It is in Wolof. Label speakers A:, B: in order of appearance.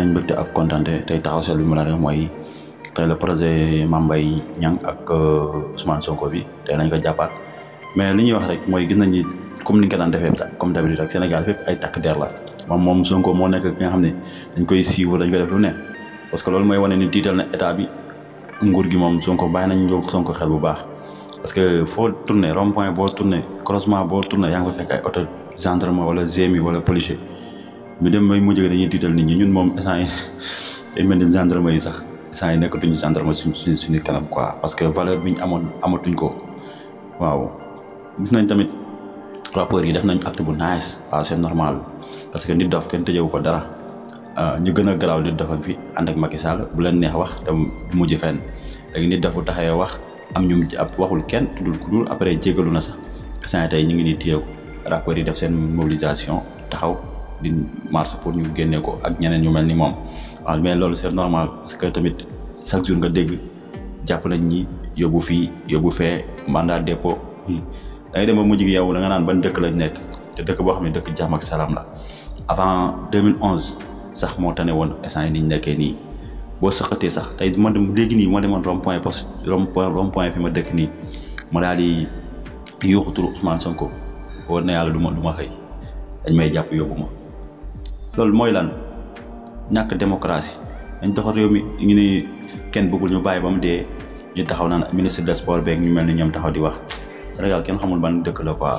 A: nañ mbégte ak kontante tey taxaw seetlu bi mu la def mooy tey le projet Mame Mbaye Niang ak Ousmane Sonko bi tey lañ ko jàppaat mais li ñuy wax rek mooy gis nañ ni comme ni ñu ko daan defee comme d'habitude rek Sénégal fépp ay takk der la moom Sonko moo nekk ki nga xam ne dañ koy suivre dañ koy def lu ne parce que loolu mooy wane ni tiital na état bi nguur gi moom Sonko bàyyi nañ Sonko xel bu baax parce que foo tourné rond point boo tourné croisement boo tourné yaa ngi fa fekk ay auto gendarme wala GMI wala policier ñu dem may mujj dañuy tiital nit ñi ñun moom instant yi day mel ni gendarme yi sax instant yi nekkatuñu gendarme suñu kanam quoi parce que valeur bi ñu amoon amatuñ ko waaw. gis nañ tamit rappeurs yi def nañ acte bu nice waaw c'est normal parce que nit dof kenn tëjewu ko dara ñu gën a garaaw nit dof ak fi ànd ak Macky Sall bu leen neex wax te mujj fenn léegi nit dof bu taxee wax am ñu ab waxul kenn tuddul ku dul après jégalu na sax instant yi tey ñu ngi nii téyew rappeurs yi def seen mobilisation taxaw di marche pour ñu génne ko ak ñeneen ñu mel ni moom waaw mais loolu c'est normal parce que tamit chaque jour nga dégg jàpp nañ ñi yóbbu fii yóbbu fee mandat dépôt da ngay dem ba mujj gi yow da nga naan ban dëkk lañ nekk te dëkk boo xam ne dëkk jàmm ak salaam la avant 2011 sax moo tane woon instant yi niñ nekkee nii boo sëqatee sax tey ma dem léegi nii ma demoon rond point poste rond point fi ma dëkk nii ma daal di yuuxu turu Ousmane Sonko war na yàlla du ma xëy dañ may jàpp yóbbu ma loolu mooy lan ñàkk démocratie dañ doxal réew mi ñu ne kenn bëggul ñu bàyyi ba mu dee ñu taxaw naan ministre des sports beeg ñu mel ni ñoom taxaw di wax Sénégal kenn xamul ban dëkk la quoi.